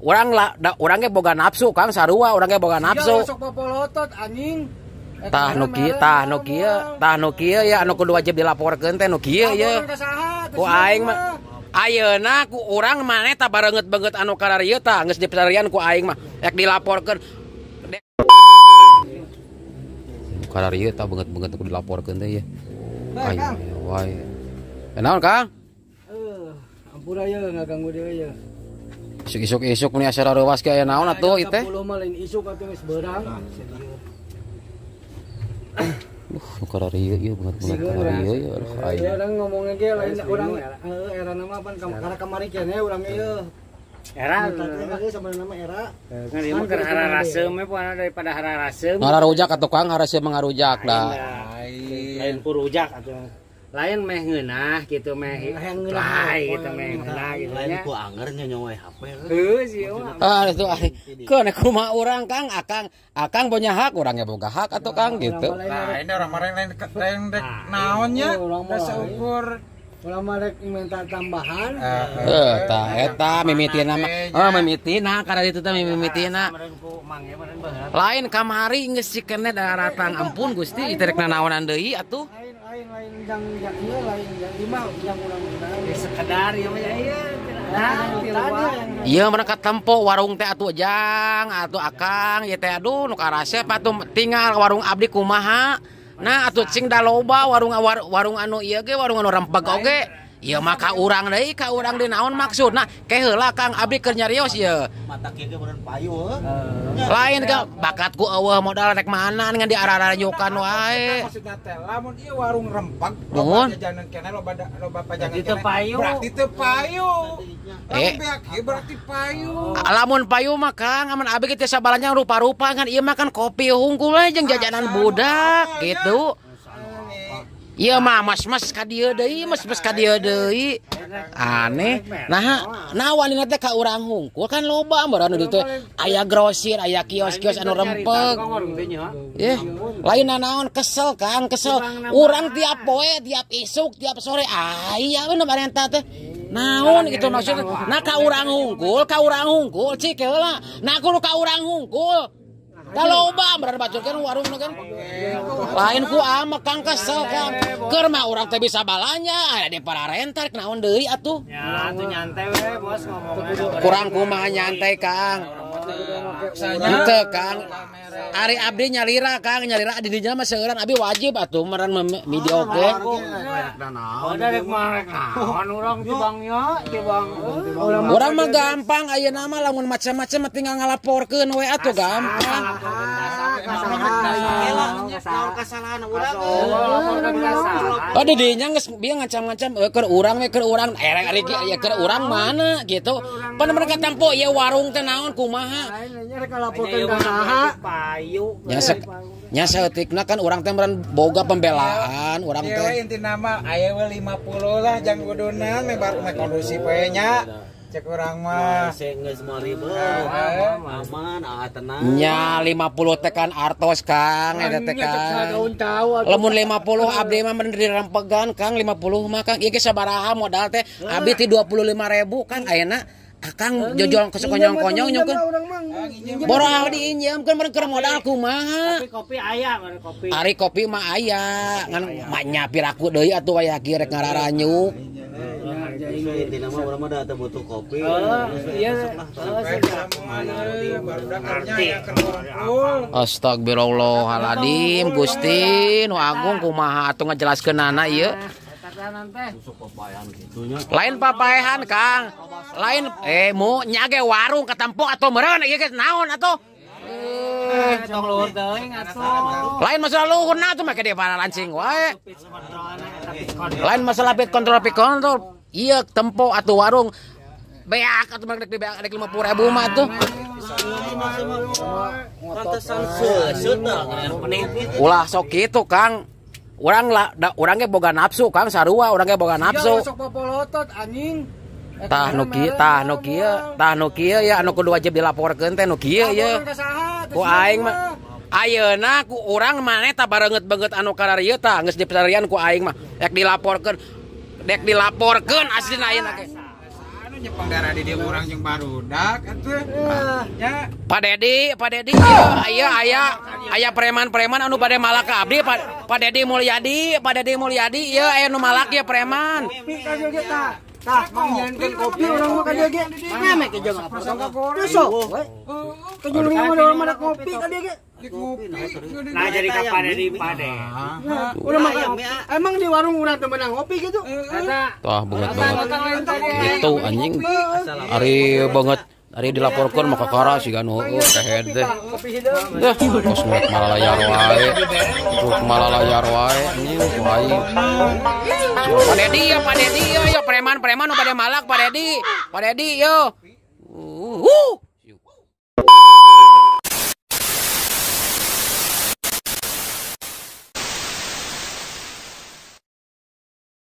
Urang lah da, urang ge boga nafsu Kang, sarua urang ge boga nafsu. Sok popolotot anjing. Tah nu kieu, tah nu kieu, tah nu kieu ya anu kudu wajib dilaporkeun teh nu kieu ye. Ku aing mah ayeuna ku urang maneh tah bareungeut-beungeut anu kararieu tah geus dipesarian ku aing mah rek dilaporkeun. Kararieu tah beungeut-beungeut kudu dilaporkeun teh ye. Ayo wae. Naon Kang? Ampura ye ngaganggu deui ye. Isuk-isuk nih asa reuwas ge aya naon atuh ieu teh? 10 mah lain isuk atuh geus beurang. Duh, kararieu ieu beungeut-beungeut kararieu ieu. Aduh, aing. Urang ngomongna ge lain urang era nama pan karena kamari keneh urang ieu. Era sama nama era. Ngan ieu mah keur hararaseum we pokona daripada hararaseum. Ngararujak atuh Kang, haraseup ngarujak da. Lain purujak atuh. Lain meh ngeunah gitu meh lain gitu meh ngeunah gitu lain ku anger nyonya we HP. Heuh sih mah. Ah itu keun kumaha urang Kang, akang akang punya hak, urang ge boga hak atuh Kang gitu. Nah, ini orang mareng lain lain rek naon nya seukur urang mah rek minta tambahan. Heuh tah eta mimitina mah. Oh mimitina kada ditu teh mimitina. Lain kamari geus cikene daratang ampun Gusti ieu rek nanaonan deui atuh. Lain jang ieu lain jang imah jang urang-urang sekedar ieu mah ieu. Ieu mah katempo warung teh atuh jang atuh akang ieu teh aduh nu karasep atuh tinggal warung abdi kumaha. Nah atuh cing da loba warung warung anu ieu ge warung anu rempeg oge. Ieu mah ka urang deui ka urang deui naon maksudna? Ke heula Kang abdi keur nyarios ieu. Mata kieu ge meureun payu heuh. Lain ka bakatku eueuh modal rek mana ngan diararanyukan wae. Maksudna teh lamun ieu warung rempeg loba jajanan keneh loba loba pajangan keneh. Berarti teu payu. Lamun beak ieu berarti payu. Lamun payu mah Kang amun abdi ge teh sabalanya rupa-rupa ngan ieu mah kan kopi hungkul we jeung jajanan budak gitu. Ieu mah mas-mas ka dieu deui, mas-mas ka dieu deui. Aneh. Nah, nah wanina teh ka urang hungkul kan loba meureun ditu teh. Aya grosir, aya kios-kios anu rempeg. Yeh, lain nanaon kesel Kang, kesel. Urang tiap poe, tiap isuk, tiap sore aya we nu barenta teh. Naon gitu maksudna? Nah ka urang hungkul cik heula. Nah kudu ka urang hungkul. Da loba meureun bacurkeun warung nu kan. Lain ku amek Kang kesel Kang. Keur mah urang teh bisa balanja, aya di pararentar naon deui atuh. Ya atuh nyantai we bos ngomongna. Kurang kumaha nyantai Kang. Henteu Kang. Ari abdi nyalira Kang, nyalira di dinya mah seueuran abdi wajib atuh meureun video oge. Oh rek mah rek naon urang tibang nya, tibang. Urang mah gampang ayeuna mah lamun macam-macam tinggal ngalaporkeun we atuh gampang. Kasalahan urang. Oh di dinya geus bieu ngancam-ngancam keur urang we keur urang erek ari ya keur urang mana gitu. Pan mereka tempo ieu warung teh naon kumaha. Lain rek ngalaporkeun ka saha? Payu. Nya saeutikna kan urang teh meureun boga pembelaan urang teh. Intina mah aya we 50 lah jang kuduna meh kondusif we nya. Cek urang mah geus moal ribet. Aman, tenang. Nya 50 teh kan artos Kang, eta teh Kang. Lamun 50 abdi mah meureun dirempegan Kang 50 mah Kang. Ieu ge sabaraha modal teh? Abdi ti 25.000 Kang ayeuna akang jojol konyong-konyong nyongkeun. Boro diinjeumkeun meureun keur modal kumaha. Tapi kopi aya meureun kopi. Ari kopi mah aya, ngan mah piraku deui atuh aya kieu rek ngararanyuk. Intina mah urang mah da teu butuh kopi. Iya. Astagfirullahaladzim Gusti nu agung kumaha atuh ngajelaskeunana ieu. Lain papaehan Kang. Lain mu nya ge warung katempo atuh meureun ieu ge naon atuh. Lain masalah luhurna atuh make dia lancing wae. Lain masalah pit kontrol pit kontrol. Iya tempo atau warung beak atau rek beak rek 50.000 mah atuh. Ulah sok kitu Kang. Urang lah urang ge boga nafsu Kang, sarua urang ge boga nafsu. Sok popolotot anjing. Tah nu kieu, tah nu kieu, tah nu kieu ya anu kudu wajib dilaporkeun teh nu kieu ye. Ku aing mah ayeuna ku urang maneh tah bareungeut-beungeut anu kararieu tah geus dipesarian ku aing mah rek dilaporkeun. Dek dilaporkeun aslina ayeuna ge. Nyepeng darah di dieu urang jeung barudak atuh. Nya. Pak Dedi, ieu aya preman-preman anu bade malak ka abdi, Pak Dedi Mulyadi, ieu aya nu malak ieu preman. Tah, mangjankeun kopi urang mah ka dieu ge. Meme ke jeung apa? Teu sok we. Kejulung mah urang mah kopi ka dieu ge. Nah jadi kapan di pade. Urang mah emang di warung urang teu meunang ngopi gitu. Tah banget banget. Gitu anjing. Ari banget. Ari dilaporkeun mah kakara siga nu heueuh kehed teh. Dah kos malalayar wae. Kos malalayar wae anjing ku aing. Pak Dedi ya, Pak Dedi yo preman-preman nu bade malak Pak Dedi. Pak Dedi yo.